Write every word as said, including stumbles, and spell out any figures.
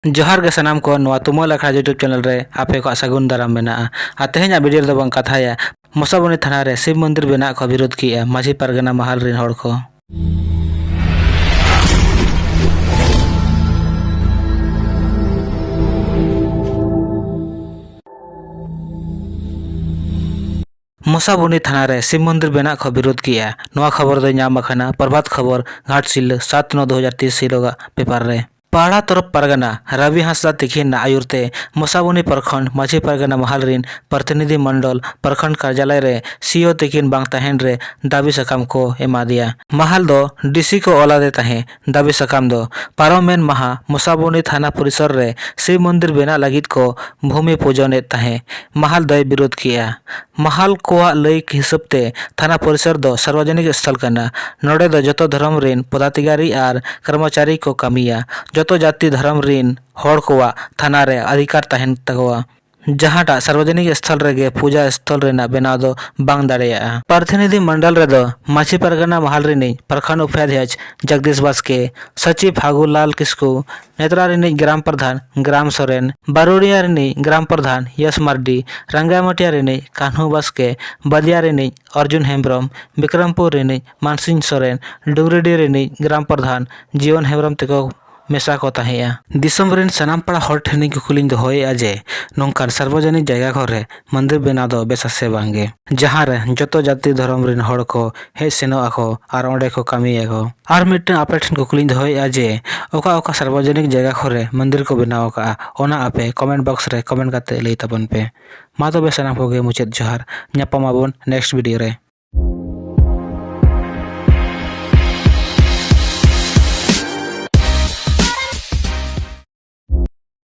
ᱡᱚᱦᱟᱨ ᱜᱮ ᱥᱟᱱᱟᱢ ᱠᱚ, ᱱᱚᱣᱟ ᱛᱩᱢᱟᱹᱞ ᱟᱠᱷᱲᱟ YouTube channel ᱨᱮ ᱟᱯᱮ ᱠᱚᱣᱟᱜ ᱥᱟᱹᱜᱩᱱ ᱫᱟᱨᱟᱢ ᱢᱮᱱᱟᱜᱼᱟ᱾ ᱟᱨ ᱛᱮᱦᱮᱧᱟᱜ video ᱨᱮᱫᱚ ᱵᱚᱱ ᱠᱟᱛᱷᱟᱭᱟ ᱢᱚᱥᱟᱵᱚᱱᱤ ᱛᱷᱟᱱᱟ ᱨᱮ ᱥᱤᱵ ᱢᱚᱱᱫᱤᱨ ᱵᱮᱱᱟᱣ ᱠᱚ ᱵᱤᱨᱳᱫ ᱠᱮᱜᱼᱟ ᱢᱟᱹᱡᱷᱤ ᱯᱟᱨᱜᱟᱱᱟ ᱢᱟᱦᱟᱞ ᱨᱤᱱ ᱦᱚᱲ ᱠᱚ᱾ ᱢᱚᱥᱟᱵᱚᱱᱤ ᱛᱷᱟᱱᱟ ᱨᱮ ᱥᱤᱵ ᱢᱚᱱᱫᱤᱨ ᱵᱮᱱᱟᱣ ᱠᱚ ᱵᱤᱨᱳᱫ ᱠᱮᱜᱼᱟ᱾ ᱱᱚᱣᱟ ᱠᱷᱚᱵᱚᱨ ᱫᱚ ᱧᱟᱢ ᱟᱠᱟᱱᱟ ᱯᱨᱚᱵᱷᱟᱛ ᱠᱷᱚᱵᱚᱨ ᱜᱷᱟᱴᱥᱤᱞᱟᱹ ᱥᱟᱛ ᱱᱚ ᱫᱩ ᱦᱟᱡᱟᱨ ᱛᱮᱭᱤᱥ ᱦᱤᱞᱳᱜᱟᱜ ᱯᱮᱯᱟᱨ ᱨᱮ᱾ ᱯᱟᱦᱲᱟ ᱛᱚᱨᱚᱯ ᱯᱟᱨᱜᱟᱱᱟ ᱨᱟᱵᱤ ᱦᱟᱸᱥᱫᱟ ᱛᱤᱠᱤᱱᱟᱜ ᱟᱹᱭᱩᱨ ᱛᱮ ᱢᱚᱥᱟᱵᱚᱱᱤ ᱯᱨᱚᱠᱷᱚᱸᱰ ᱢᱟᱹᱡᱷᱤ ᱯᱟᱨᱜᱟᱱᱟ ᱢᱟᱦᱟᱞ ᱨᱤᱱ ᱯᱨᱚᱛᱤᱱᱤᱫᱷᱤ ᱢᱚᱱᱰᱚᱞ ᱯᱨᱚᱠᱷᱚᱸᱰ ᱠᱟᱨᱡᱟᱞᱚᱭ ᱨᱮ ᱥᱤᱭᱳ ᱛᱤᱠᱤᱱ ᱵᱟᱝ ᱛᱟᱦᱮᱱ ᱨᱮ ᱫᱟᱹᱵᱤ ᱥᱟᱠᱟᱢ ᱠᱚ ᱮᱢᱟ ᱫᱮᱭᱟ᱾ ᱢᱟᱦᱟᱞ ᱫᱚ ᱰᱤᱥᱤ ᱠᱚ ᱚᱞᱟᱫᱮ ᱛᱟᱦᱮᱸ᱾ ᱫᱟᱹᱵᱤ ᱥᱟᱠᱟᱢ ᱫᱚ ᱯᱟᱨᱚᱢᱮᱱ ᱢᱟᱦᱟ ᱢᱚᱥᱟᱵᱚᱱᱤ ᱛᱷᱟᱱᱟ ᱯᱚᱨᱤᱥᱚᱨ ᱨᱮ ᱥᱤᱵ ᱢᱚᱱᱫᱤᱨ ᱵᱮᱱᱟᱣ ᱞᱟᱹᱜᱤᱫ ᱠᱚ ᱵᱷᱩᱢᱤ ᱯᱩᱡᱚᱱᱮᱫ ᱛᱟᱦᱮᱸ᱾ ᱢᱟᱦᱟᱞ ᱫᱚᱭ ᱵᱤᱨᱳᱫ ᱠᱮᱜᱼᱟ᱾ ᱢᱟᱦᱟᱞ ᱠᱚᱣᱟᱜ ᱞᱟᱹᱭ ᱦᱤᱥᱟᱹᱵ ᱛᱮ ᱛᱷᱟᱱᱟ ᱯᱚᱨᱤᱥᱚᱨ ᱫᱚ ᱥᱟᱨᱵᱚᱡᱚᱱᱤᱠ ᱥᱛᱷᱚᱞ ᱠᱟᱱᱟ᱾ ᱱᱚᱰᱮ ᱫᱚ ᱡᱚᱛᱚ ᱫᱷᱚᱨᱚᱢ ᱨᱤᱱ ᱯᱚᱫᱟᱛᱤᱠᱟᱨᱤ ᱟᱨ ᱠᱚᱨᱢᱚᱪᱟᱨᱤ ᱠᱚ ᱠᱟᱹᱢᱤᱭᱟ᱾ ᱡᱚᱛᱚ ᱡᱟᱹᱛᱤ ᱫᱷᱚᱨᱚᱢ ᱨᱤᱱ ᱦᱚᱲ ᱠᱚᱣᱟᱜ ᱛᱷᱟᱱᱟ ᱨᱮ ᱚᱫᱷᱤᱠᱟᱨ ᱛᱟᱦᱮᱱ ᱛᱟᱠᱚᱣᱟ᱾ ᱡᱟᱦᱟᱸᱴᱟᱜ ᱥᱟᱨᱵᱚᱡᱚᱱᱤᱠ ᱥᱛᱷᱚᱞ ᱨᱮᱜᱮ ᱯᱩᱡᱟ ᱥᱛᱷᱚᱞ ᱨᱮᱱᱟᱜ ᱵᱮᱱᱟᱣ ᱫᱚ ᱵᱟᱝ ᱫᱟᱲᱮᱭᱟᱜᱼᱟ᱾ ᱯᱨᱚᱛᱤᱱᱤᱫᱷᱤ ᱢᱚᱱᱰᱚᱞ ᱨᱮᱫᱚ ᱢᱟᱹᱡᱷᱤ ᱯᱟᱨᱜᱟᱱᱟ ᱢᱟᱦᱟᱞ ᱨᱤᱱᱤᱡ ᱯᱨᱚᱠᱷᱚᱸᱰ ᱩᱯᱟᱫᱷᱭᱟᱠᱷ ᱡᱚᱜᱽᱫᱤᱥ ᱵᱟᱥᱠᱮ, ᱥᱚᱪᱤᱵᱽ ᱯᱷᱟᱜᱩᱞᱟᱞ ᱠᱤᱥᱠᱩ, ᱱᱮᱛᱨᱟ ᱨᱤᱱᱤᱡ ᱜᱨᱟᱢ ᱯᱨᱚᱫᱷᱟᱱ ᱜᱨᱟᱢ ᱥᱚᱨᱮᱱ, ᱵᱟᱨᱩᱰᱤᱭᱟ ᱨᱤᱱᱤᱡ ᱜᱨᱟᱢ ᱯᱨᱚᱫᱷᱟᱱ ᱭᱚᱥ ᱢᱟᱨᱰᱤ, ᱨᱟᱝᱜᱟᱢᱟᱴᱤᱭᱟ ᱨᱤᱱᱤᱡ ᱠᱟᱹᱱᱦᱩ ᱵᱟᱥᱠᱮ, ᱵᱟᱫᱤᱭᱟ ᱨᱤᱱᱤᱡ ᱚᱨᱡᱩᱱ ᱦᱮᱢᱵᱽᱨᱚᱢ, ᱵᱤᱠᱨᱚᱢᱯᱩᱨ ᱨᱤᱱᱤᱡ ᱢᱟᱱᱥᱤᱝ ᱥᱚᱨᱮᱱ, ᱰᱩᱝᱨᱤᱰᱤ ᱨᱤᱱᱤᱡ ᱜᱨᱟᱢ ᱯᱨᱚᱫᱷᱟᱱ ᱡᱤᱭᱚᱱ ᱦᱮᱢᱵᱽᱨᱚᱢ ᱛᱮᱠᱚ ᱢᱮᱥᱟ ᱠᱚ ᱛᱟᱦᱮᱸᱫᱼᱟ᱾ ᱫᱤᱥᱚᱢ ᱨᱤᱱ ᱥᱟᱱᱟᱢ ᱯᱟᱲᱟ ᱦᱚᱲ ᱴᱷᱮᱱᱤᱧ ᱠᱩᱠᱞᱤᱧ ᱫᱚᱦᱚᱭᱮᱫᱼᱟ ᱡᱮ ᱱᱚᱝᱠᱟᱱ ᱥᱟᱨᱵᱚᱡᱚᱱᱤᱠ ᱡᱟᱭᱜᱟ ᱠᱚᱨᱮ ᱢᱚᱱᱫᱤᱨ ᱵᱮᱱᱟᱣ ᱫᱚ ᱵᱮᱥᱟ ᱥᱮ ᱵᱟᱝᱜᱮ, ᱡᱟᱦᱟᱸ ᱨᱮ ᱡᱚᱛᱚ ᱡᱟᱹᱛᱤ ᱫᱷᱚᱨᱚᱢ ᱨᱤᱱ ᱦᱚᱲ ᱠᱚ ᱦᱮᱡ ᱥᱮᱱᱚᱜ ᱟᱠᱚ ᱟᱨ ᱚᱸᱰᱮ ᱠᱚ ᱠᱟᱹᱢᱤᱭᱟᱠᱚ? ᱟᱨ ᱢᱤᱫᱴᱟᱝ ᱟᱯᱮ ᱴᱷᱮᱱ ᱠᱩᱠᱞᱤᱧ ᱫᱚᱦᱚᱭᱮᱫᱼᱟ ᱡᱮ ᱚᱠᱟ ᱚᱠᱟ ᱥᱟᱨᱵᱚᱡᱚᱱᱤᱠ ᱡᱟᱭᱜᱟ ᱠᱚᱨᱮ ᱢᱚᱱᱫᱤᱨ ᱠᱚ ᱵᱮᱱᱟᱣ ᱟᱠᱟᱫᱼᱟ, ᱚᱱᱟ ᱟᱯᱮ comment box ᱨᱮ comment ᱠᱟᱛᱮ ᱞᱟᱹᱭ ᱛᱟᱵᱚᱱ ᱯᱮ᱾ ᱢᱟ ᱛᱚᱵᱮ ᱥᱟᱱᱟᱢ ᱠᱚᱜᱮ ᱢᱩᱪᱟᱹᱫ ᱡᱚᱦᱟᱨ, ᱧᱟᱯᱟᱢ ᱟᱵᱚᱱ next video ᱨᱮ᱾